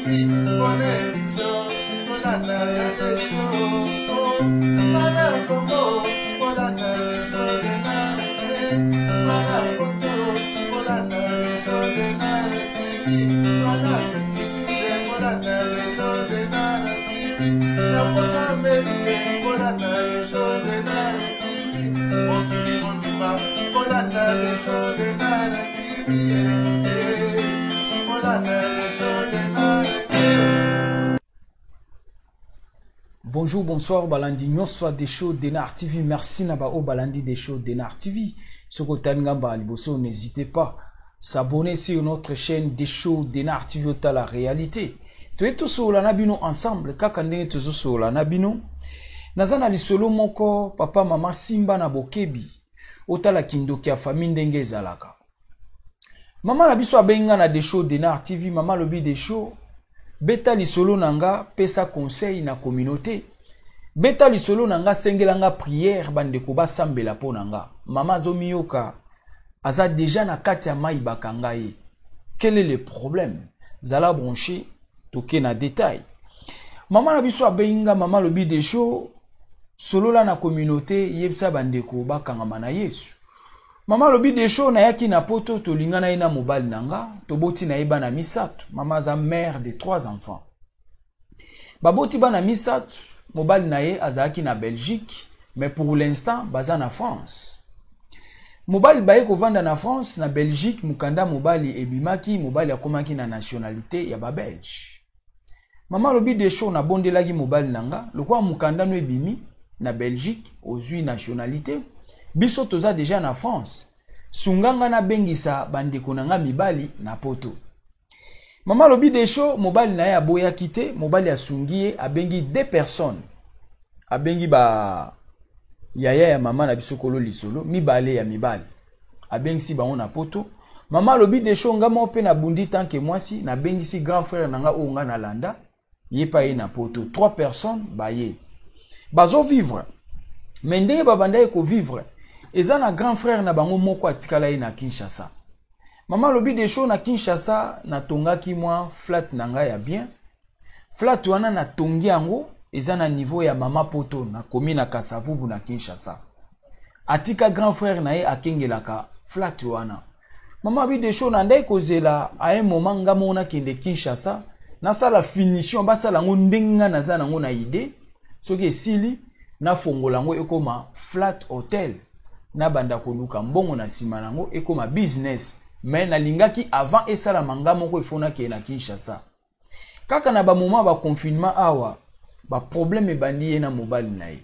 TV, bonne émission, tolanda ya Desho, bana Congo, bolanda Desho Denard, bana Poto, bolanda Desho Denard TV, bana Afrique bolanda Desho Denard TV, na poto Amerique, bolanda Desho Denard TV, mokili mobimba, bolanda Desho Denard TV, bolanda Desho Denard TV. Bonjour, bonsoir, balandi nyonso ya Desho Denard TV. Merci na ba oyo balandi Desho Denard TV. Soki otali nga mbala liboso, n'hésitez pas s'abonner sur notre chaîne Desho Denard TV, otala réalité. Toye tosolola na bino ensemble kaka ndenge tozosolola na bino. Naza na lisolo moko, papa mama simba na bokebi. Otala kindoki ya famille ndenge ezalaka. Mama na biso abengi nga na Desho Denard TV. Mama alobi Desho, beta lisolo na nga, pesa conseil na communauté. Beta lisolo na nga, sengela nga prière, bandeko basambela mpo na nga. Mama azomiyoka, aza deja na kati ya mai bakanga ye. Quel est le problème? Zala branché, toke na détail. Mama na biso abengi nga, mama alobi Desho, solola na communauté, yebisa bandeko bakangama na Yesu. Mama alobi Desho, nayaki na poto, tolingana ye na mobali na nga, toboti na ye bana misato. Mama aza mère de 3 enfants. Baboti bana misato, mobali na ye azalaki na Belgique, mais pour l'instant baza na France. Mobali baye kovanda na France, na Belgique mokanda mobali ebimaki, mobali akomaki na nationalité ya ba Belge. Mama alobi Desho, nabondelaki mobali na nga, lokola mokanda no ebimi na Belgique, ozwi nationalité, biso toza deja na France, sunga nga nabengisa bandeko na nga mibali na poto. Mama alobi Desho, mobali na ye aboyaki te, mobali asungi ye, abengi 2 personnes. Abengi ba yaya ya mama na biso kolo lisolo, mibale ya mibali. Abengisi bango na poto. Mama alobi Desho, nga moko pe nabundi tant que mwasi, nabengisi grand frère na nga oyo nga nalanda, ye pa ye na poto. 3 personnes baye. Bazo vivre. Mais ndenge babandaki ko vivre, eza na grand frère na bango moko atikala ye na Kinshasa. Mama alobi Desho, na Kinshasa natongaki mwa flat na nga ya bien. Flat wana natongi yango eza na niveau ya mama poto, nakomi na Kasavubu na Kinshasa. Atika grand frère na ye akengelaka flat wana. Mama alobi Desho, na ndai kozela à un moment nga moko nakende Kinshasa, nasala finition, basala yango ndenge nga naza nango na idée. Soki esili, nafongola yango ekoma flat hotel. Nabanda koluka mbongo na nsima nango ekoma business. Mais nalingaki avant esalama nga moko ifo nakende na Kinshasa. Kaka na ba moment ba confinement awa, ba problème ebandi ye na mobali na ye.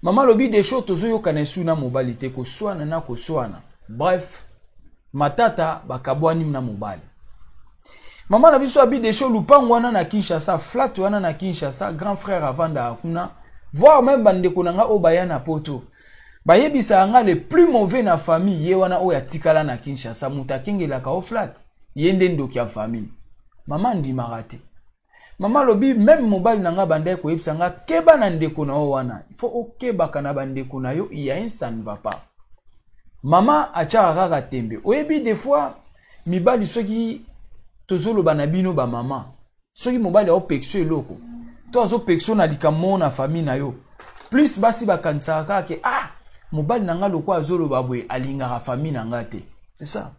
Mama alobi Desho, tozoyokana esu na mobali te, koswana na koswana. Bref, matata bakabwani na mobali. Mama na biso abi Desho, lupango wana na Kinshasa, flat wana na Kinshasa, grand frère avandaka kuna, voire même bandeko na nga oyo baya na poto. Bayebisaka nga le plus mauvais na famille ye wana oyo atikala na Kinshasa, moto akengelaka o flat, ye nde ndoki ya famille. Mama andimaka te. Mama alobi même mobali na nga bandaki koyebisa nga keba na ndeko na yo wana, il faut okebaka na bandeko na yo, il y a un ça ne va pas. Mama atiaka kaka tembe. Oyebi des fois mibali soki tozoloba na bino ba mama, soki mobali aopekisa eloko to azopekisa na likambo na famille na yo, plus basi bakanisaka kaka ke ah mobali na nga lokola azoloba boye alingaka famille na nga te. C'est ça.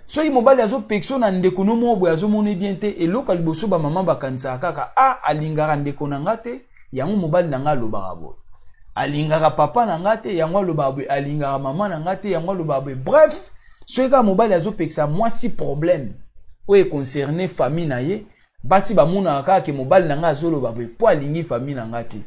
Soki mobali azopekisa na ndeko no moko boye azomona bien te, eloko ya liboso ba mama bakanisaka kaka ah alingaka ndeko na nga te, yango mobali na nga alobaka boye, alingaka papa na nga te, yango alobaka boye, alingaka mama na nga te, yango alobaka boye. Bref, soki kaka mobali azopekisa mwasi problème oyo econcerne famille na ye, basi bamonaka kaka ke mobali na nga azoloba boye po alingi famille na nga te.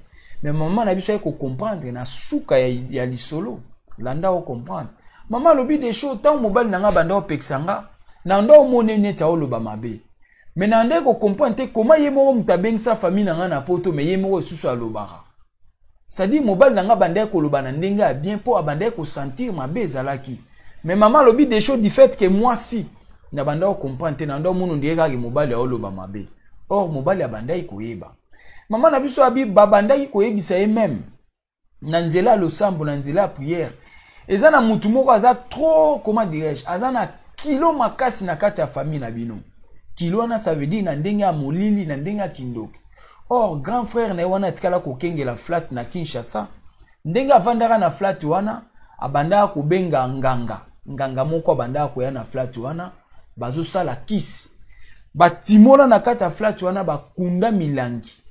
Mais mama na biso aye kocomprendre na suka ya lisolo, landa ocomprendre. Mama alobi des choses, ntango mobali na nga banda opekisa nga, na ndo omoni neti aoloba mabe. Mais na nde kocomprendre te koma ye moko moto abengisa famille na nga na poto, mais ye moko lisusu alobaka. C'est-à-dire mobali na nga bandaki koloba na ndenge ya bien po abandaki kosentir mabe ezalaki. Mais mama alobi des choses du fait que mwasi na banda kocomprendre te, na ndo omoni ndenge kaka mobali aoloba mabe. Or mobali abandaki koyeba. Mama na biso abi babandaki koyebisa ye même na nzela ya losambo, na nzela ya prière. Eza na mutu moko aza trop, comment dirais-je, aza na kilo makasi na kati ya famille na bino. Kilo wana, ça veut dire na ndenge ya molili, na ndenge ya kindoki. Or grand frère na ye wana atikala kokengela flat na Kinshasa. Ndenge avandaka na flat wana, abandaka kobenga nganga. Nganga moko abandaka koya na flat wana, bazosala kisi, batimola na kati ya flat wana, bakunda milangi.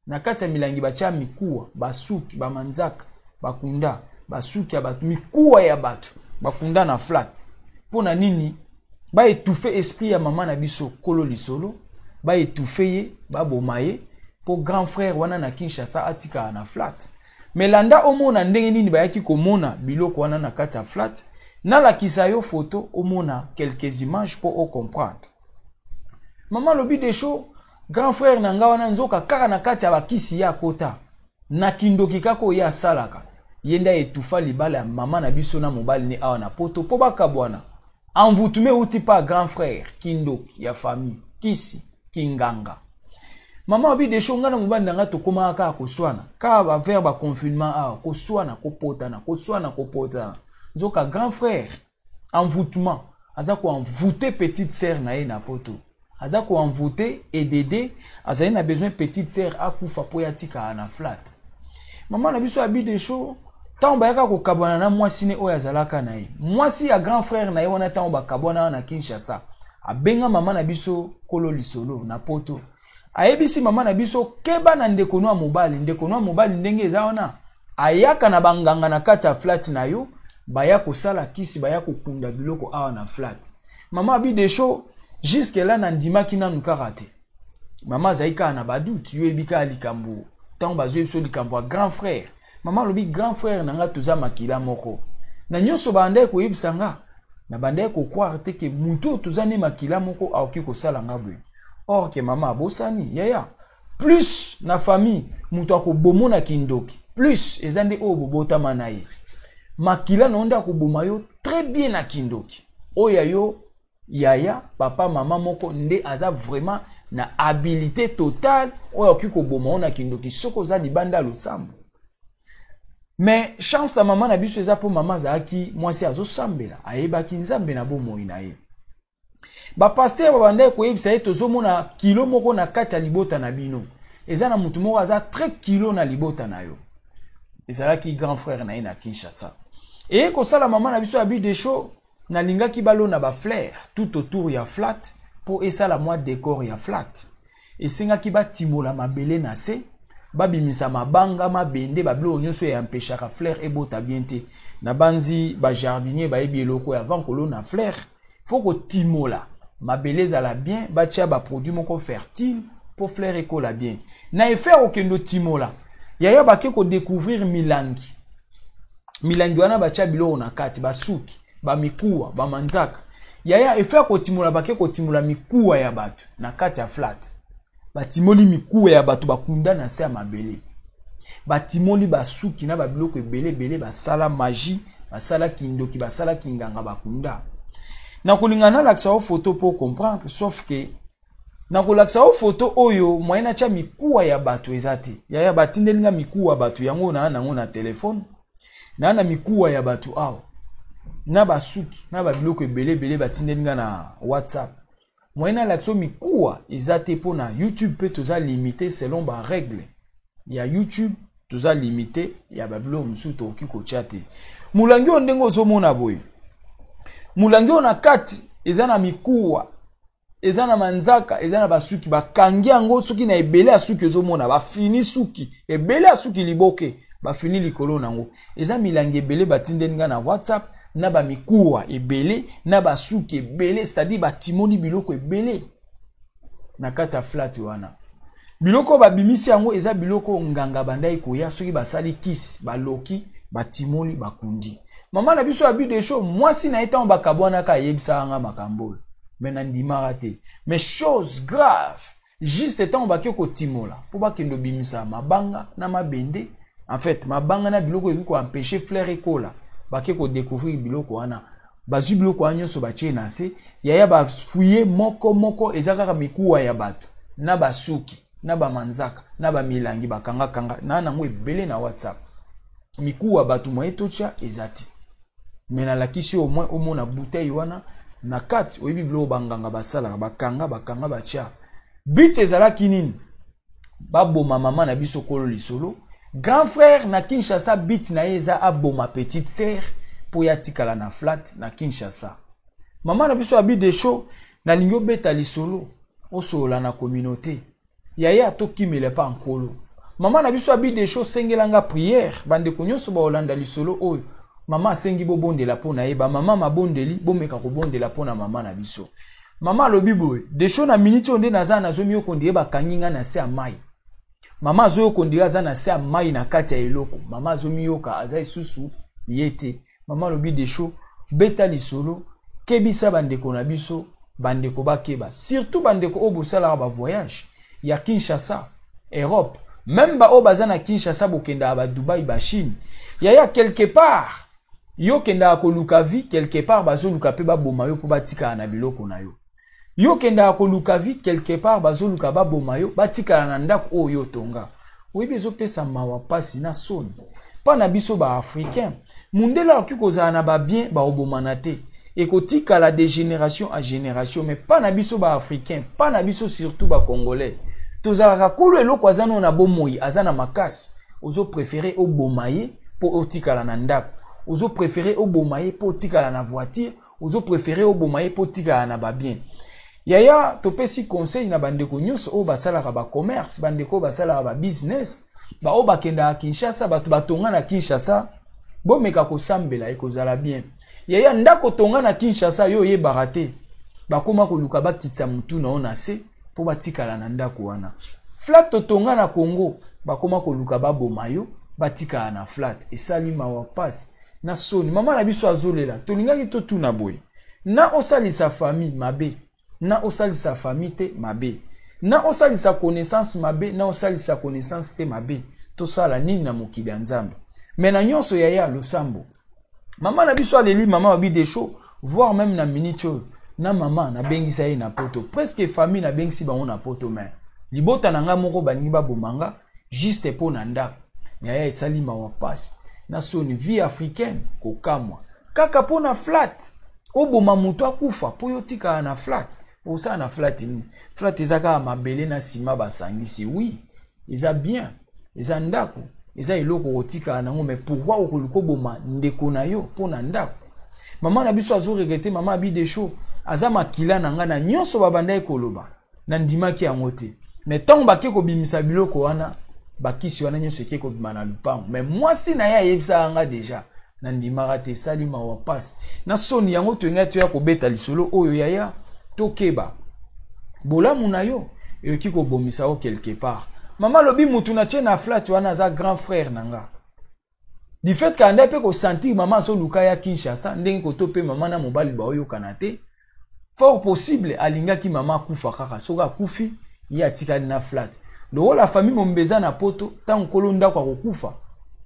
Na kati ya milangi batia mikuwa, basuki, bamanzaka, bakunda basuki ya bato, mikuwa ya bato bakunda na flat. Mpo na nini? Baétouffe esprit ya mama na biso kolo lisolo, baétouffe ye, baboma ye, mpo grand frère wana na Kinshasa atikala na flat. Mais landa, omona ndenge nini bayaki komona biloko wana na kati ya flat. Nalakisa yo photo, omona quelques images mpo ocomprendre. Mama alobi: "Desho, grand frère na nga wana, nzoka kaka na kati ya bakisi ye akota na kindoki kaka oyo ye asalaka, ye nde aétouffa libala ya mama na biso na mobali ne awa na Poto mpo bakabwana. Envoûtement euti pa grand frère, kindoki ya famille, kisi, kinganga." Mama abi: "Desho, ngai na mobali na ngai tokomaka kaka koswana kaka bavers baconfinement awa, koswana, kopotana, koswana, kopotana. Nzoka grand frère, envoûtement, aza koenvoûte petite sœur na ye na Poto, aza koenvoûte edede, azali na besoin petite sœur akufa mpo ye atikala na flat." Mama na biso abi: "Desho, ntango bayaka kokabwana na mwasi ne oyo azalaka na ye, mwasi ya grand frère na ye wana, ntango bakabwana wana na Kinshasa, abenga mama na biso kolo lisolo na Poto, ayebisi mama na biso: 'Keba na ndeko no ya mobali. Ndeko no ya mobali, ndenge eza wana, ayaka na banganga na kati ya flat na yo, baya kosala kisi, baya kokunda biloko awa na flat.'" Mama abi: "Desho, jusque là nandimaki nanu kaka te." Mama azali kaka na badoute. Yo yebi kaka likambo, ntango bazoyebi biso likambo ya grand frère, mama alobi: "Grand frère na nga, toza makila moko na nyonso, bandaki koyebisa nga, na bandaki kocroire te ke motu oyo toza nde makila moko akoki kosala nga boye." Or ke mama abosani, yaya, plus na famille, moto akobomona kindoki plus eza nde oyo bobotama na ye. Makila na yo nde akoboma yo très bien na kindoki. Oyo ya yo yaya, papa, mama moko nde aza vraiment na habilité totale oyo akoki koboma yo na kindoki soki oza libanda ya losambo. Mais chance ya mama na biso eza mpo mama azalaki mwasi azosambela, ayebaki Nzambe na bomoi na ye. Bapasteur babandaki koyebisa ye: "Tozomona kilo moko na kati ya libota na bino. Eza na motu moko aza très kilo na libota na yo." Ezalaki grand frère na ye na Kinshasa. Eye kosala, mama na biso abi: "Desho, nalingaki balona bafleur tout autour ya flat mpo esala mwa décor ya flat. Esengaki batimola mabele na se, babimisa mabanga, mabende, babiloko nyonso eyampeshaka fleur ebota bien te. Na banzi bajardinier bayebi eloko oyo: avant kolona fleur, faut kotimola mabele ezala bien, batia baproduit moko fertile mpo fleur ekola bien. Na effet okende otimola, yaya, bake kodécouvrir milangi. Milangi wana batia biloko na kati, basuki, bamikuwa, bamanzaka. Yaya, effet kotimola, bake kotimola mikuwa ya bato na kati ya flat. Batimoli mikuwa ya bato, bakunda na se ya mabele. Batimoli basuki na babiloko ebele ebele, basala magie, basala kindoki, basala kinganga, bakunda." Nakolinga nalakisa yo photo mpo comprendre, sauf ke nakolakisa yo photo oyo, moyen natya mikuwa ya bato eza te. Yaya, batindeli nga mikuwa bato yango naa nango na telefone. Naa na mikuwa ya bato awa na basuki na babiloko ebele ebele batindeli nga na WhatsApp. Moyen nalakisa yo mikuwa eza te, mpo na YouTube mpe toza limité selon barègle ya YouTube. Toza limité ya babiloko mosusu tokoki kotia te. Molangi oyo, ndenge ozomona boye, molangi oyo na kati eza na mikuwa, eza na manzaka, eza na basuki. Bakangi yango soki na ebele ya suki. Ozomona bafini suki ebele ya suki, liboke bafini likolo nango. Eza milangi ebele batindeli nga na WhatsApp, na bamikuwa ebele, na basuki ebele, c'est-à-dire batimoli biloko ebele na kati ya flat wana. Biloko oyo babimisi yango eza biloko nganga bandaki koya soki basali kisi, baloki, batimoli, bakundi. Mama na biso abi: "Desho, mwasi na ye, ntango bakabwanaka, ayebisaka nga makambo oyo, mais nandimaka te. Mais chose grave, juste ntango bake kotimola mpo bakende obimisa mabanga na mabende, en fait mabanga na biloko ekoki koempêche fleur ekola, bake kodécouvrir biloko wana. Bazwi biloko wana nyonso, batie na se. Yaya, bafouiller moko moko, eza kaka mikuwa ya bato na basuki na bamanzaka na bamilangi bakangakanga na nango ebele na WhatsApp. Mikuwa bato, moyen totya eza te, mais nalakisi au moins omona bouteille wana. Na kati, oyebi biloko banganga basalaka, bakanga bakanga batia. But ezalaki nini? Baboma mama na biso kolo lisolo. Grand frère na Kinshasa, but na ye eza aboma petite sœur mpo ye atikala na flat na Kinshasa. Mama na biso abi Desho, nalingi obeta lisolo, osolola na communauté. Yaya, tokimela pa nkolo. Mama na biso abi Desho, osengelanga prière. Bandeko nyonso baolanda lisolo oyo, mama asengi bobondela mpo na ye. Bamama mabondeli, bomeka kobondela mpo na mama na biso. Mama alobi boye: Desho, na miniti oyo nde naza, nazomiyoko ndie bakangi nga na se ya mai. Mama azoyoka ndie aza na se ya mai, na kati ya eloko. Mama azomiyoka aza lisusu ye te. Mama alobi: Desho, beta lisolo, kebisa bandeko na biso, bandeko bakeba, surtout bandeko oyo bosalaka bavoyage ya Kinshasa, Europe, même baoyo baza na Kinshasa, bokendaka baDubai, baChine. Yaya, quelque part yo okendaka koluka vie, quelque part bazoluka mpe baboma yo mpo batikala na biloko na yo. Yo okendaka koluka vie, quelque part bazoluka baboma yo, batikala na ndako oyo yo otonga. Oyebi, ezopesa mawa, mpasi na soni mpa na biso baAfricain. Mundele akoki kozala na babien, baobomana te, ekotikala de génération à génération. Mais mpa na biso baAfricain, mpa na biso surtout baCongolais, tozalaka kolo eloko aza nano na bomoi, aza na makasi, ozopréférer oboma ye mpo otikala na ndako, ozopréférer oboma ye mpo otikala na voiture, ozopréférer oboma ye mpo otikala na babien. Yaya, topesi conseil na bandeko nyonso oyo basalaka bacommerce, bandeko oyo basalaka babusiness, baoyo bakendaka Kinshasa, bato batonga na Kinshasa, bomeka kosambela, ekozala bien. Yaya, ndako tonga na Kinshasa, yo oyebaka te, bakóma koluka bakitisa motu na yo na se mpo batikala na ndako wana. Flat totonga na Congo, bakóma koluka baboma yo, batikala na flat. Esali mawa, pasi na soni. Mama na biso azolela. Tolingaki totuna boye: na osalisa famille mabe, na osalisa famille te mabe, na osalisa connaissance mabe, na osalisa connaissance te mabe, tosala nini na mokili ya Nzambe? Mais na nyonso, yaya, losambo. Mama na biso aleli. Mama babi Desho, voire même na minute oyo na mama nabengisa ye na Poto, presque famille nabengisi bango na Poto, mais libota na ngai moko balingi baboma nga juste mpo na ndako. Yaya, esali mawa, pasi na soni. Vie africaine, kokamwa. Kaka mpo na flat, oboma moto akufa mpo yo otikala na flat. Osala na flat nini? Flat eza kaka mabele na nsima basangisi. Oui, eza bien, eza ndako, eza eloko kotikala nango, mais pourquoi okoluka oboma ndeko na yo mpo na ndako? Mama na biso azoregretter. Mama abi Desho, aza makila na ngai. Na nyonso babandaki koloba, nandimaki yango te, mais ntango bake kobimisa biloko wana, bakisi wana nyonso eke kobima na lupango, mais mwasi na ye ayebisaka nga déjà, nandimaka te. Esali mawa, pasi na soni. Yango toyengai toya kobeta lisolo oyo. Yaya, tokeba, bolamu na yo ekoki kobomisa yo quelque part. Mama alobi mutu na tie na flat wana aza grand frère na nga. Du fait kanda mpe kosentir mama azoluka ya Kinshasa, ndenge koto mpe mama na mobali baoyokana te, fort possible alingaki mama akufa kaka. Soki akufi, ye atikali na flat. Lokola famille mombe eza na Poto, ntango nkolo ndako akokufa,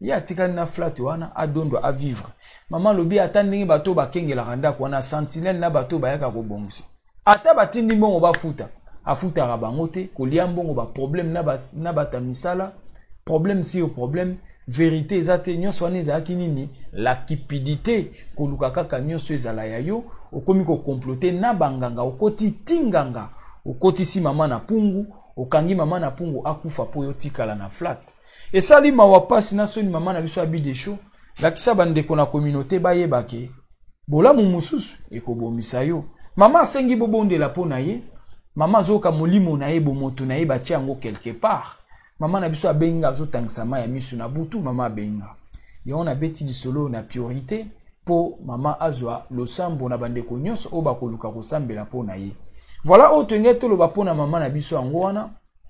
ye atikali na flat wana, adondwa, avivre. Mama alobi ata ndenge bato bakengelaka ndako wana, sentinelle na bato bayaka kobongisa, ata batindi mbongo bafuta, afutaka bango te. Kolia mbongo, baproblème na bato ya misala, problème sur problème, vérité eza te. Nyonso wana ezalaki nini? La cupidité, koluka kaka nyonso ezala ya yo. Okomi kocomploter na banganga, okoti ti nganga, okotisi mama na pungu, okangi mama na pungu, akufa mpo yo otikala na flat. Esali mawa, pasi na soni. Mama na biso abi Desho, lakisa bandeko na communauté bayeba ke bolamu mosusu ekobomisa yo. Mama asengi bobondela mpo na ye. Mama azoyoka molimo na ye, bomoto na ye batia yango quelque part. Mama na biso abengi nga, azotangisa mai ya miso na butu. Mama abengi nga, yango nabeti lisolo na priorité mpo mama azwa losambo na bandeko nyonso oyo bakoluka kosambela mpo na ye. Voilà oyo toyenge toloba mpo na mama na biso. Yango wana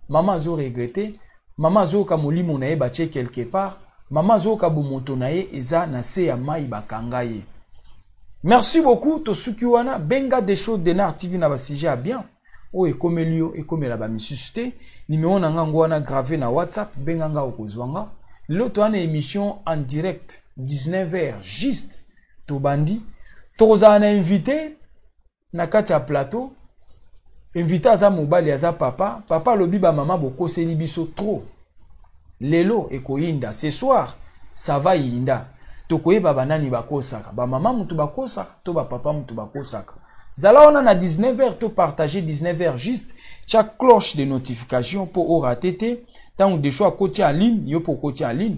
mama azoregretter. Mama azoyoka molimo na ye batie quelque part. Mama azoyoka bomoto na ye eza na se ya mai, bakanga ye. Merci beaucoup, tosuki wana. Benga Desho Denar TV na basujet ya bien oyo ekomeli yo, ekomela bamisusu te. Nimero na nga ngo wana grave na WhatsApp, benga nga, okozwa nga. Lelo toza na émission en direct 19h juste, tobandi. Tokozala na invité na kati ya plateau. Invité aza mobali, aza papa. Papa alobi bamama bokoseli biso trop. Lelo ekoyinda, ce soir ça va yinda. Tokoyeba banani bakosaka, bamama mutu bakosaka to bapapa mutu bakosaka. Zala wana na 19h to partager 19h juste. Tia cloche de notification po o rater te. Tango Desho akoti en ligne, yo po okoti en ligne.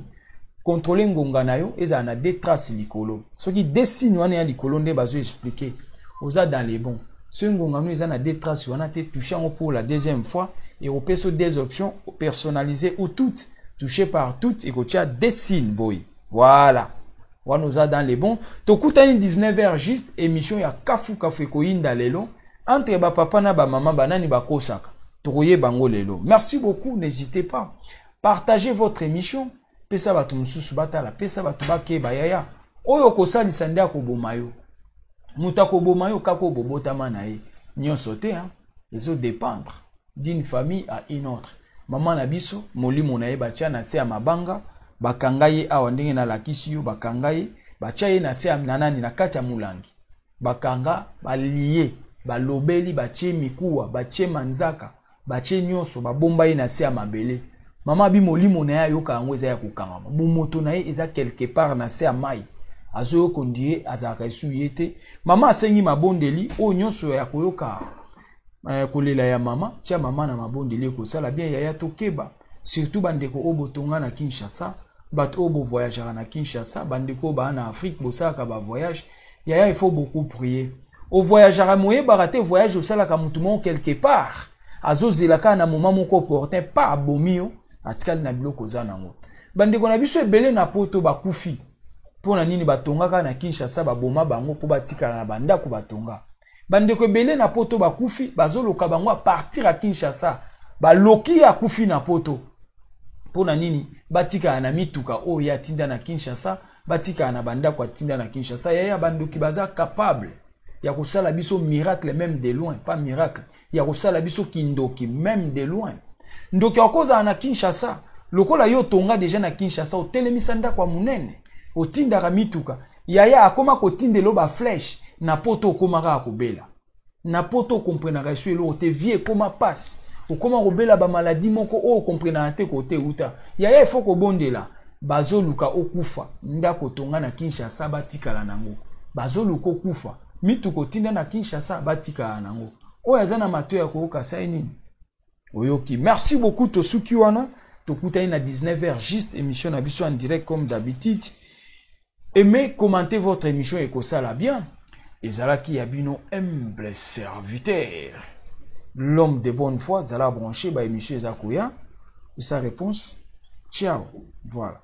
Contrôler ngonga na yo ezala na deux traces likolo. Soki deux signes wana ya likolo nde bazo expliquer, oza dans les bons. Soki ngonga no eza na deux traces wana te, toucher yango pour la deuxième fois et opesa deux options personnalisées ou toutes. Toucher par toutes ekotia deux signes boye. Voilà. Wana oza dans les bons. Tokutani 19h juste, émission ya kafu kafu ekoyinda lelo. Entre ba papa na ba mama banani bakosaka. Tokoyeba yango lelo. Merci beaucoup, n'hésitez pas. Partagez votre émission. Pesa bato mosusu batala, pesa bato bakeba yaya. Oyo okosalisa nde akoboma yo. Moto akoboma yo kaka obobotama na ye. Nyonso te, hein. Ezo dépendre d'une famille à une autre. Mama na biso, molimo na ye batia na se ya mabanga, bakanga ye awa ndenge nalakisi yo, bakanga ye, batia ye na se ya na nani, na kati ya molangi. Bakanga, balie, balobeli, batie mikuwa, batie manzaka, batie nyonso, babomba ye na se ya mabele. Mama abi molimo na ye ayoka yango eza ya kokangama. Bomoto na ye eza quelque part na se ya mai. Azoyoka ondie azalaka esu ye te. Mama asengi mabondeli oyo nyonso ya koyoka kolela ya mama, tia mama na mabondeli ekosala bien yaya tokeba. Surtout bandeko oyo botonga na Kinshasa, bato oyo bovoyageaka na Kinshasa, bandeko oyo baa na Afrique bosalaka ba voyage, yaya il faut beaucoup prier. Ovoyageaka moyebaka te voyage osalaka mutu moko quelque part azozela kaka na moment moko opportun pa abomi yo atikali na biloko oza nango. Bandeko na biso ebele na poto bakufi mpo na nini? Batongaka na Kinshasa, baboma bango mpo batikala na bandako batonga. Bandeko ebele na poto bakufi, bazoloka bango a partir ya Kinshasa, baloki ye akufi na poto mpo na nini? Batikala na mituka oyo ye atinda na Kinshasa, batikala na bandako atinda na Kinshasa. Yaya, bandoki baza capable ya kosala biso miracle même de loin, pas miracle, ya kosala biso kindoki même de loin. Ndoki akozala na Kinshasa, lokola yo otonga deja na Kinshasa, otelemisa ndako ya monene, otindaka mituka, yaya akoma kotindela ba flèche na poto, okoma kaka kobela na poto, okomprenaka esu eloko te, vie ekoma pasi, okoma kobela bamaladi moko oyo okomprenaka te kote euta. Yaya, ifo kobondela. Bazoluka okufa, ndako otonga na Kinshasa batikala nango, bazoluka okufa, mituka otinda na Kinshasa batikala nango. Oyo aza na mato ya koyoka sai nini oyoki. Merci beaucoup, tosuki wana, tokutani na 19h juste, émission na biso en direct comme d'habitude. Aimez, commentez votre émission ekosala bien. Ezalaki ya bino humble serviteur, l'homme de bonne foi. Zala branché, ba émission eza koya, et sa réponse. Ciao, voilà.